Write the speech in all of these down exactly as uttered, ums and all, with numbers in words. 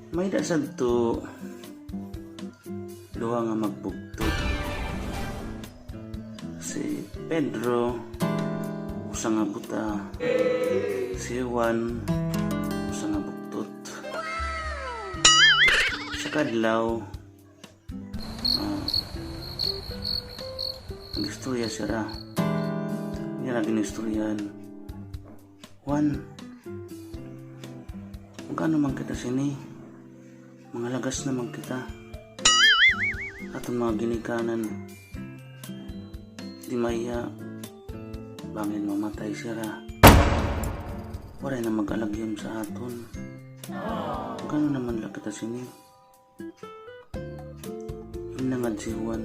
May-ada sadto duha nga magbugtot. Si Pedro, usa nga buta. Si Juan, usa nga bugtot. Usa ka adlaw, ah, nag-istorya sira. Iya nag-inistoryahan. Juan, mag-ano man kita sini? Mangalagas na man kita. Aton mga ginikanan. Di maiha, bangin mamatay sira. Waray na mag-alagyom sa aton. Mag-ano na man la kita sini? Himnangad si Juan.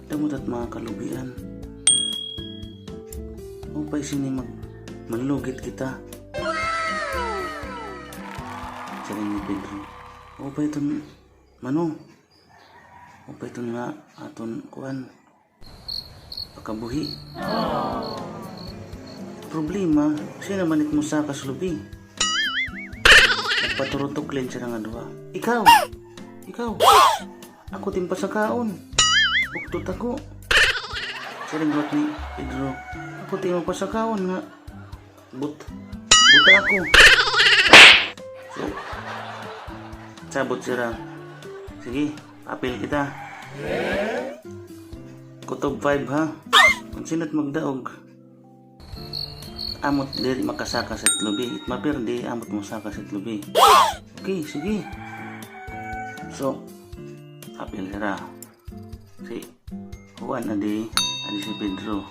Damo it at mga kalubian. Upay sini mag-, manlugit kita. Siring ni Pedro. Upay iton, mano? Upay iton nga aton kuan. Pakabuhi. Problema, sino man it mosaka sa lubi? Nagpaturutok la sira nga duha. Ikaw! Ikaw! Ako it im pasakaon. Bugtot ako. Siring liwat ni Pedro. Ako it imo pasakaon nga But, buta ako. So, sabot sira. Sige, apil kita. Kutob five, ha? Kon sino it magdaog, amo it diri makasaka sa it lubi. It mapirdi, amo it mosaka sa it lubi. Okay, sige. So, apil sira. Si Juan adi, adi si Pedro.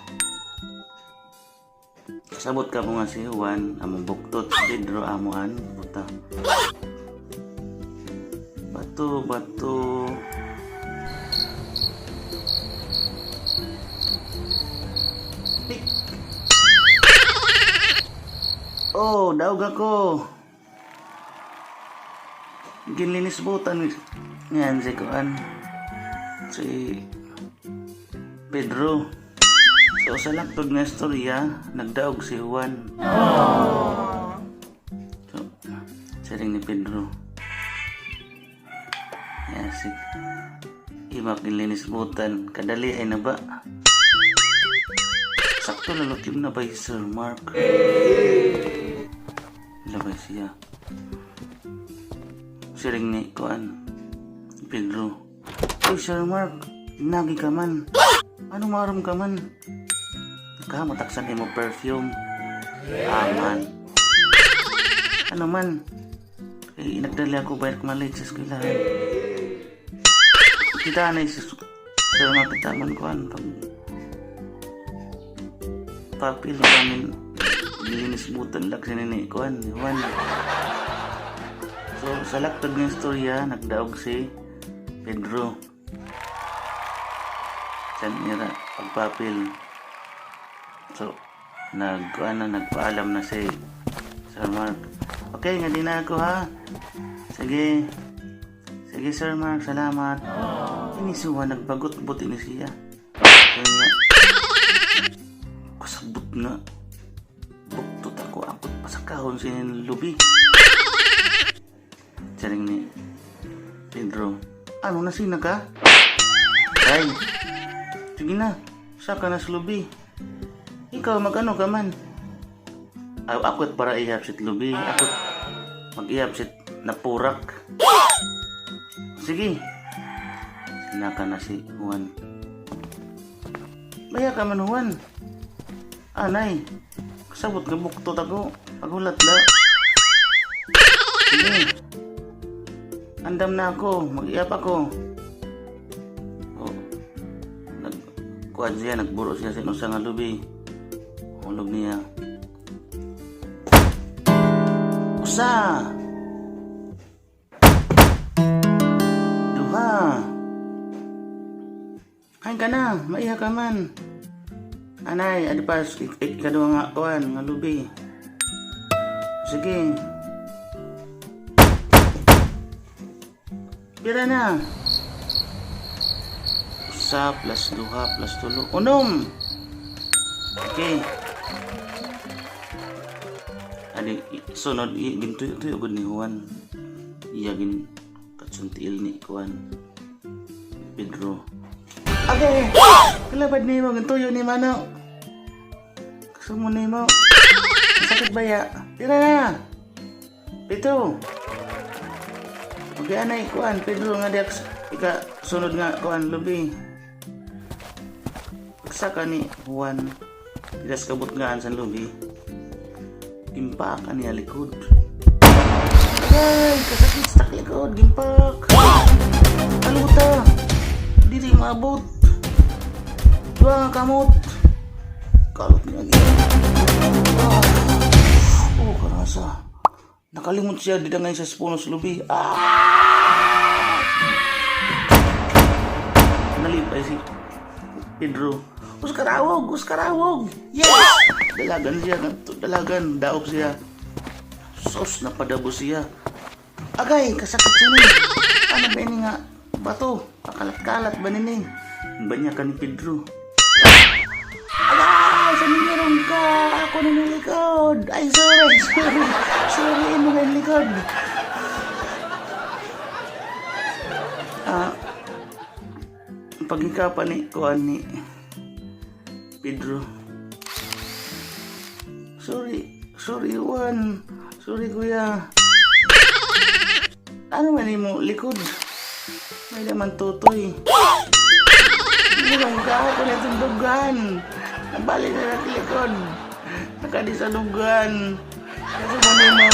Kasabot kamo nga si Juan amo buktot, si Pedro amo an buta. Bato, bato. Tik. Oh, daog ako. Ginlinisbutan ngan si kuan, si Pedro. So, sa laktod nga istorya, nagdaog si Juan. So, siring ni Pedro. Yasig. Imo ak ginlinisbutan, kadali ay na ba? Sakto la, lutim na ba hi Sir Mark? Labay siya. Siring ni kuan, Pedro. Uy, Sir Mark, nagi ka man. Ano maaram ka man? Kahamat ak san imo perfume. Ah, man. Ano man? Eh, nagdali ako, bayar ko malit sa eskwelahan. Kita na isus-, sa mga kita man kuan, pag papel, kuan, linis butan lag sinini, kuan, Juan. So, sa laktod nga istorya, nagdaog si Pedro. San ira pagpapil. So, nag-, kuan na, nagpaalam na si Sir Mark. Okay, ngadi na ako, ha? Sige. Sige, Sir Mark, salamat. Ini si Juan, nagbagutbot ini siya. Kaya nga, kasabot nga. Buktot ako, ako it pasakahon sini lubi. Siring ni Pedro, "Ano, nasina ka?" "Ay, sige na, saka na sa lubi. Ikaw, mag-ano ka man?" "Ay, ako it para ihap sit lubi. Ako it mag-ihap sit napurak." Sige. Sinaka na si Juan. "Maiha ka man, Juan?" "Anay, kasabot nga buktot ako. Paghulat la." "Sige. Andam na ako, mag-ihap ako." O, nag-, kuan siya, nagburo siya sin usa nga lubi. Hulog niya. Usa. Duha. "Hain ka na, maiha ka man." "Anay, adi pa ik-, ik-, ikaduha nga kuan, nga lubi." "Sige. Pira na?" "Usa plus duha plus tulo, unom." "Okay. Sunod, i-, gintuyo-tuyo gud ni Juan. Iya gin-, katsuntiil ni kuan, Pedro. Agay! Kalabad nimo, gintuyo ni Mano. Kasamo nimo. Sakit baya. Tira na! Pedro! Agay, anay, kuan, Pedro, nga diak s-, ikasunod nga, kuan, lubi. Pagsaka ni Juan, dida sa kabutngaan san lubi, ginpaak an iya likod. Agay, kasakit sa likod, ginpaak. Kaluta. Diri maabot. Duha nga kamot. Kalot niya, niya. Ah. Oh, karasa. Nakalimot siya, dida ngay sa puno sa lubi. Ah! Nalipay si Pedro. Usa ka rawog! Usa ka rawog! Yes! Dalagan siya, ngadto, dalagan, daop siya. Sus, napadabos siya. Agay, kasakit siya ni. Ano ba ini nga bato? Pakalat-kalat ba nini? Banyakan ni Pedro. Agay, sa meron ka? Ako na nilikod. Ay, sorry, sorry. Sorry, imo na nilikod. Ah, paghikapa ni, kuan ni Pedro. Sorry, sorry, Juan. Sorry, kuya. Ano man imo likod? May naman tutoy. Hindi lang gahapon itong dugan. Nabalik na ang likod. Nakadi sa dugan. Kasi mo nimo.